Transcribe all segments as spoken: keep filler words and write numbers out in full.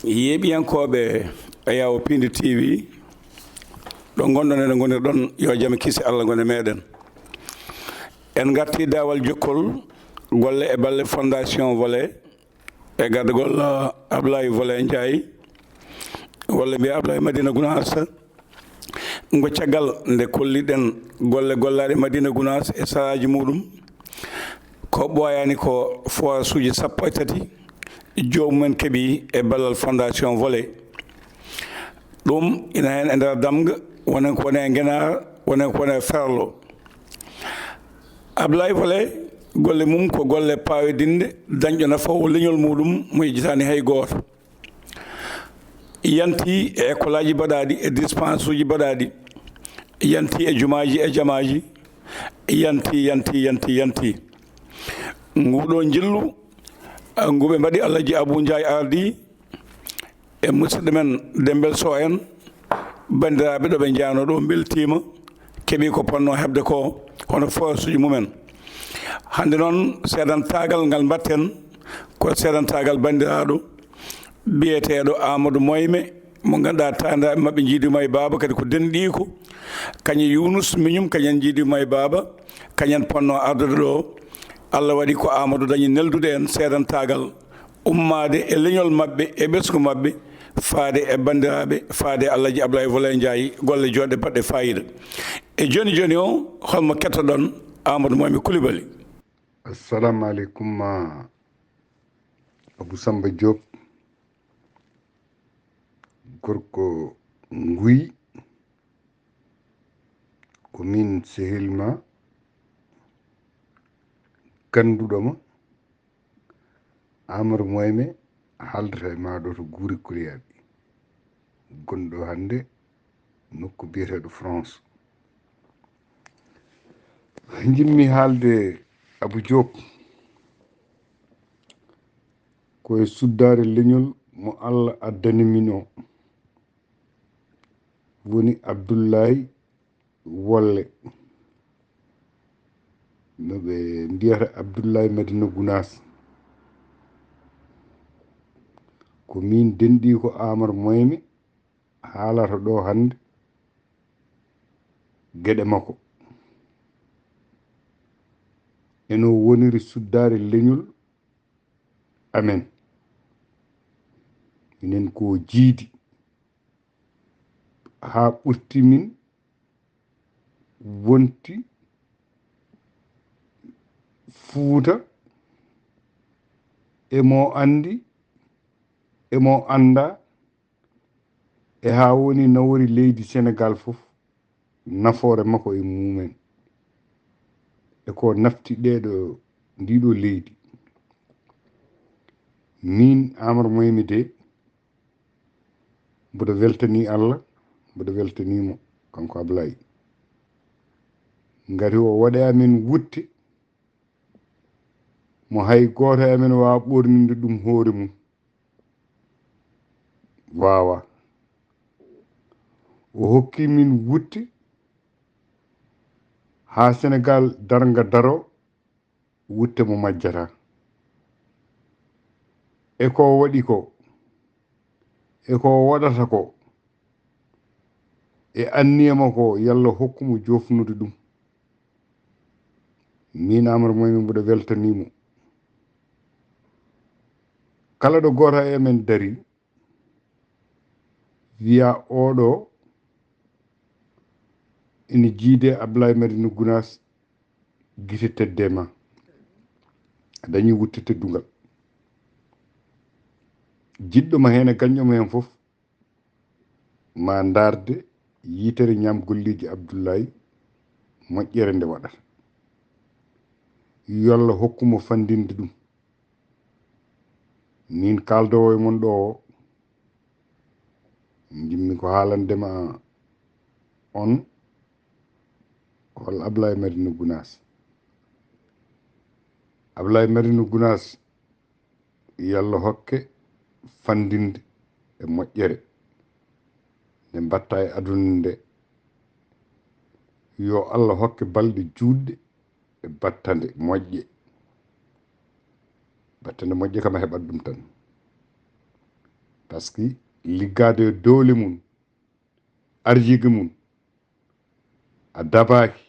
Yeeɓiyankooɓe e Yawo Piindi T V, ɗo ngonɗon, eɗen ngoniri ɗon, yo jam e kisi Allah ngon e meɗen. En ngarti daawal jokkol golle e balle Fondation Volet e gardagol, uh, Ablaye Volet Ndiaye, walla mbiya Ablaye Madina Gounass. Ngo caggal nde kolliɗen golle gollaaɗe Madina Gounass e saraaji muɗum, ko ɓooyaani ko forage uji sappo e tati joomumen keɓi e ballal Fondation Volet. Ɗum ina heen e nder damga, wonen ko woni e ngenaar, wonen ko woni e ferlo. Ablaye Volet, golle mum ko golle paawidinɗe, dañɗo nafa o leñol muɗum mo yejjitaani hay gooto. Yanti e école aji baɗaaɗi, e dispense uji baɗaaɗi, yanti e jumaaji e jamaaji, yanti, yanti, yanti, yanti. Nguɗo njillu, a, ngu ɓe mbaɗi Alhaji Abou Ndiaye Ardi e musidɗo men Dembel Sow en, banndiraaɓe ɗo ɓe njaano ɗo mbeltiima, keɓi ko ponno heɓde ko hono forage uji mumen. Hannde noon, seedantaagal ngal mbatten ko seedantaagal banndiraaɗo biyeteeɗo Amadou Moyme, mo ngannduɗaa taaniraaɓe maɓɓe njiiduma e baaba, kadi ko denɗiiko. Kañum e Younouss Miñum, kañum en njiiduma e baaba, kañum en ponno ardude ɗo. Allah waɗi ko Amadou dañi neldude en seedantaagal ummaade e leñol maɓɓe, e ɓesngu maɓɓe, faade e banndiraaɓe, faade e Alhaji Ablaye Volet Ndiaye, golle jooɗɗe baɗɗe faayiida. E jooni jooni o, holmo kettoɗon Amadou Moyme Coulibaly? Assalamu aleykum, ma Abou Samba Diop, gorko Nguy, ko min sehil ma, gannduɗo ma, Amadou Moyme, haaldata e ma ɗo to Guuri Kuliyaaɓe, gonɗo hannde nokku biyeteeɗo France. Njiɗmi haalde Abou Diop ko e suddaare leñol mo Allah addani min o, woni Abdoulaye Wolle, no ɓe mbiyata Abdoulaye Madina Gounass. Ko min denɗiiko Amadou Moyme haalata ɗo hannde geɗe makko. Eno woniri suddaare leñol amen. Minen ko jiidi haa ɓurti min wonti Fuuta, e mo anndi, e mo annda, e haa woni nawori leydi Senegaal fof, nafoore makko e mumen, e ko nafti ɗeeɗo, ndiɗo leydi. Min Amadou Moyme de, mboɗo weltani Allah, mboɗo weltani mo, kanko Ablaye. Ngati o waɗi amen wutte mo hay gooto e amen waawa ɓoorninde ɗum hoore mum. Waawa. O hokki min wutte haa Senegaal darnga daro, wutte mo majjata. E ko o waɗi ko, e ko o waɗata ko, e anniya makko, yo Allah hokku mo joofnude ɗum. Min Amadou Moyme mboɗo weltanii mo. Kala ɗo gooto e amen dari, wiya oɗo ene jiide Ablaye Madina Gounass, gite tedde ma. A dañi wutte teddungal. Jiɗɗo ma heen e gañɗo ma heen fof, ma ndaarde yitere ñaam golleeji Abdoulaye, moƴƴere nde waɗata. Yo Allah hokku mo fanndinde ɗum. Min kaaldoowo e mon ɗo o, njiɗmi ko haalande ma on hol Ablaye Madina Gounass. Ablaye Madina Gounass, yo Allah hokke fanndinde e moƴƴere nde mbatta e aduna nde. Yo Allah hokke balɗe juutɗe e battande moƴƴe. Battande moƴƴe kam a heɓat ɗum tan. Parce que liggaade e doole mum, arjige mum, a dabaaki.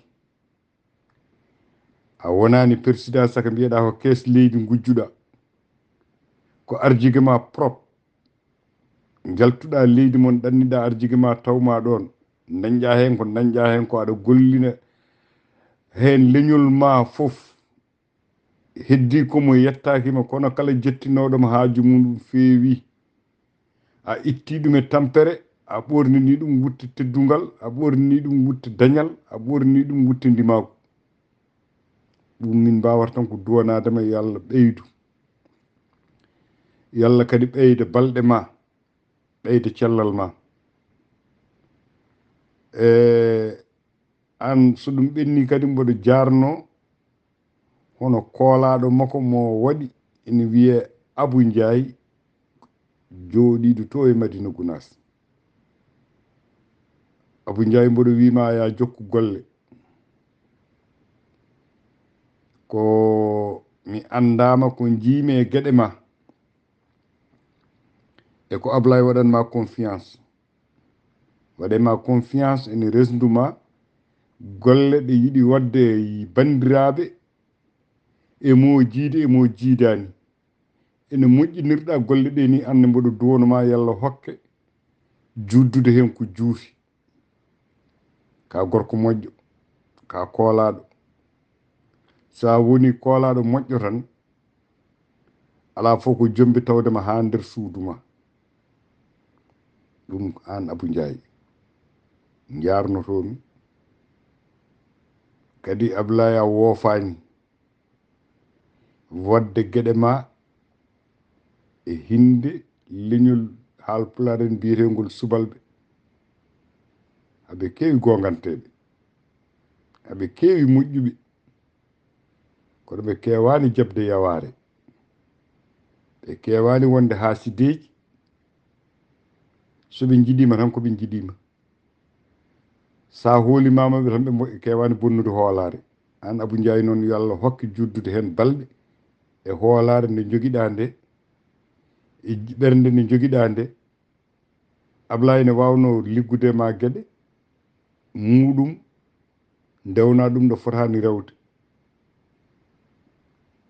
A wonaani président saka mbiyeɗaa ko kees leydi ngujjuɗaa. Ko arjige ma propre. Njaltuɗaa leydi mon, ɗanniɗaa arjige ma, tawma ɗoon. Dañɗaa heen ko dañɗaa heen ko, aɗa gollina heen leñol ma fof. Heddii ko mo yettaaki ma, kono kala jettinooɗo ma haaju mum feewi. A ittii ɗum e tampere, a ɓoornini ɗum wutte teddungal, a ɓoornini ɗum wutte dañal, a ɓoornini ɗum wutte ndimaagu. Ɗum min mbaawata tan ko duwanaade ma, yo Allah ɓeydu. Yo Allah kadi ɓeyda balɗe ma, ɓeyda cellal ma. E aan, so ɗum ɓenni kadi, mboɗo jaarno hono koolaaɗo makko mo waɗi, ene wiyee Abu Njaay, jooɗiiɗo to e Madina Gunaas. Abu Njaay, mboɗo wiima yaa jokku golle. Ko mi anndaama ko njiimi e geɗe ma. E ko Ablaye waɗan ma confiance. Waɗe ma confiance ene resndu ma golle ɗe yiɗi waɗde e banndiraaɓe, e mo jiidi, e mo jiidaani. Ene moƴƴinirɗa golle ɗe ni, annde mboɗo duwano ma, yo Allah hokke juutdude heen ko juuti. Ka gorko moƴƴo, ka koolaaɗo. So a woni koolaaɗo moƴƴo tan, alaa fof ko jombi tawde ma haa nder suudu ma. Ɗum aan Abu Njaay, njaarnotoomi. Kadi Ablaye, a woofaani. Waɗde geɗe ma e hinnde leñol Haalpulaar en mbiyeteengol Subalɓe. Aɓe keewi goonganteeɓe, aɓe keewi moƴƴuɓe, kono ɓe keewaani jaɓde yawaare. Ɓe keewaani wonde haasideeji. So ɓe njiɗiima tan, ko ɓe njiɗiima. So a hoolimaama ɓe tan, ɓe mbo-, keewaani bonnude hoolaare. Aan Abu Njaay noon, yo Allah hokke juutdude heen balɗe e hoolaare nde njogiɗaa nde, e j-, ɓernde nde njogiɗaa nde. Ablaye ne waawnoo liggude ma geɗe muuɗum, ndewna ɗum ɗo fotaani rewde.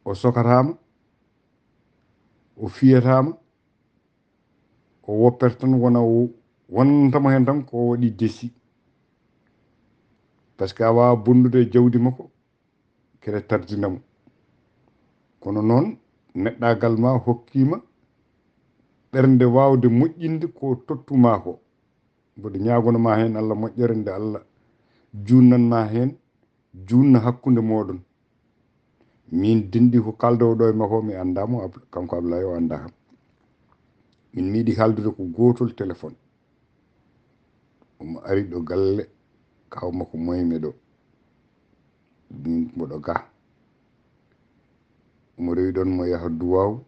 O sokataama, o fiyataama, o woppere tan wona o wonantamo heen tan ko o waɗi desi. Parce que a waawa bonnude e jawdi makko, kere tardina mo. Kono noon, neɗɗaagal ma hokkii ma ɓernde waawde moƴƴinde ko tottu ma ko. Mboɗo ñaagono ma heen Allah moƴƴere nde Allah juunnan ma heen, juunna hakkunde mooɗon. Min denɗi ko kaaldowo ɗo e makko, mi anndaa mo, Ab-, kanko Ablaye o anndaa kam. Min miiɗi haaldude ko gootol téléphone. Omo ari ɗo galle kaaw makko Moyme ɗo. Min mboɗo ga. Omo rewi ɗon mo yaha Duwaaw,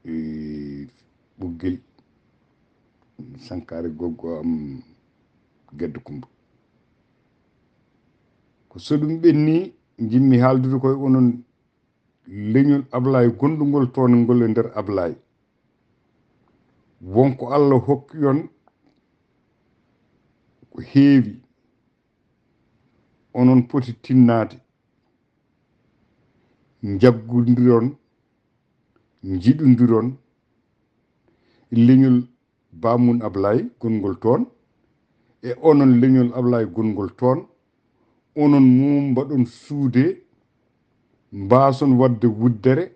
e Ɓoggel, Sankaare Goggo am Geddo Kumba. Ko so ɗum ɓenni, njimmi haaldude koye onon leñol Ablaye gondungol toon ngol e nder Ablaye. Wonko Allah hokki on ko heewi, onon poti tinnaade, njaggondiron, njiɗondiron, leñol Baamun Ablaye gongol toon, e onon leñol Ablaye gongol toon, onon mum mbaɗon suude, mbaason waɗde wuddere,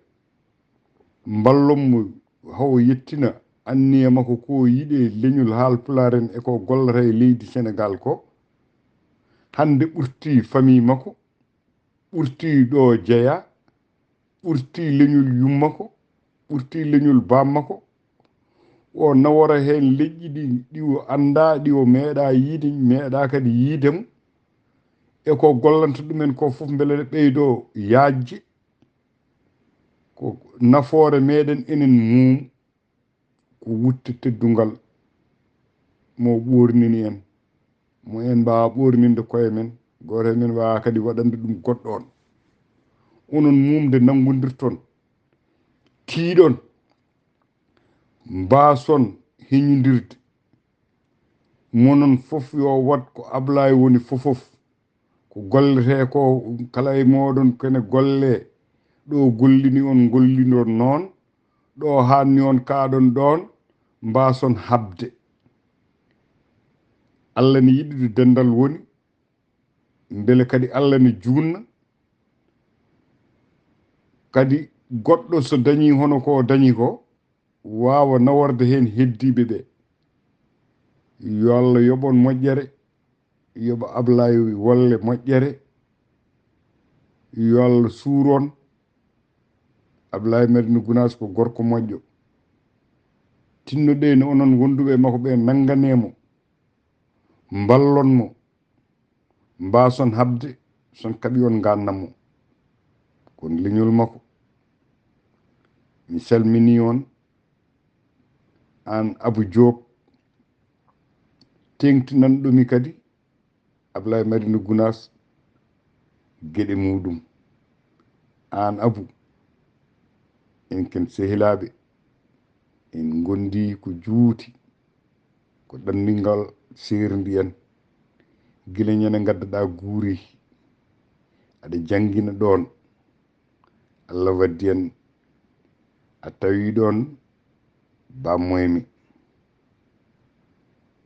mballon mo hawo yettina anniya makko ko yiɗe leñol Haalpulaar en e ko gollata e leydi Senegaal ko. Hannde ɓurti famille makko, ɓurti ɗo jeya, ɓurti leñol yummako, ɓurti leñol bammako. O nawora heen leƴƴi ɗi, ɗi o anndaa, ɗi o meeɗaa yiide, meeɗaa kadi yiide mo. E ko gollanta ɗumen ko fof mbele ɗe ɓeydoo yaajde. Ko nafoore meɗen enen mum, ko wutte teddungal mo ɓoornini en, mo en mbaawa ɓoorninde koye men, gooto e men waawa kadi waɗande ɗum goɗɗo on. Onon mum nde nanngondirton, tiiɗon, Mbaason heñundirde. Monon fof yo wat ko Ablaay woni fofof. Ko golletee ko kala e mooɗon kene golle. Ɗo gollini on gollindon noon. Ɗo haanni on kaaɗon ɗoon. Mbaason haɓde. Allah ne yiɗude denndal woni. Mbele kadi Allah ne juunna. Kadi goɗɗo so dañi hono ko dañi ko, waawa naworde heen heddiiɓe ɓe. Yo Allah yoɓon moƴƴere, yoɓa Ablaay wolle moƴƴere, yo Allah suur on. Ablaay Madina Gunaas ko gorko moƴƴo. Tinnoɗee no onon wonduɓe e makko ɓe, nannganee mo, mballon mo, mbaason haɓde, son kaɓi on nganndan mo. Kon leñol makko. Mi salmini on, aan Abu Joob, teŋtinanɗo mi kadi Ablaay Madina Gunaas geɗe muuɗum. Aan Abu, en ken sehilaaɓe, en ngondi ko juuti, ko ɗanndinngal seerndi en. Gila ñande ngaddaɗaa guuri, aɗa janngina ɗoon. Allah waddi en a tawi ɗoon Bammoymi.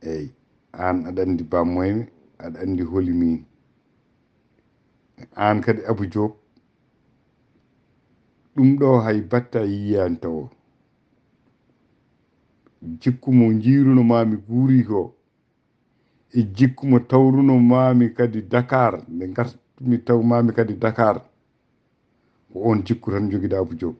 Eey, aan aɗa anndi Bammoymi, aɗa anndi holi miin. Aan kadi Abu Joob, ɗum ɗo hay batta yiyaani tawo. Jikku mo njiiruno maami guuri ko, e jikku mo tawruno maami kadi Dakar, nde ngartumi taw maami kadi Dakar, ko oon jikku tan njogiɗaa Abu Joob.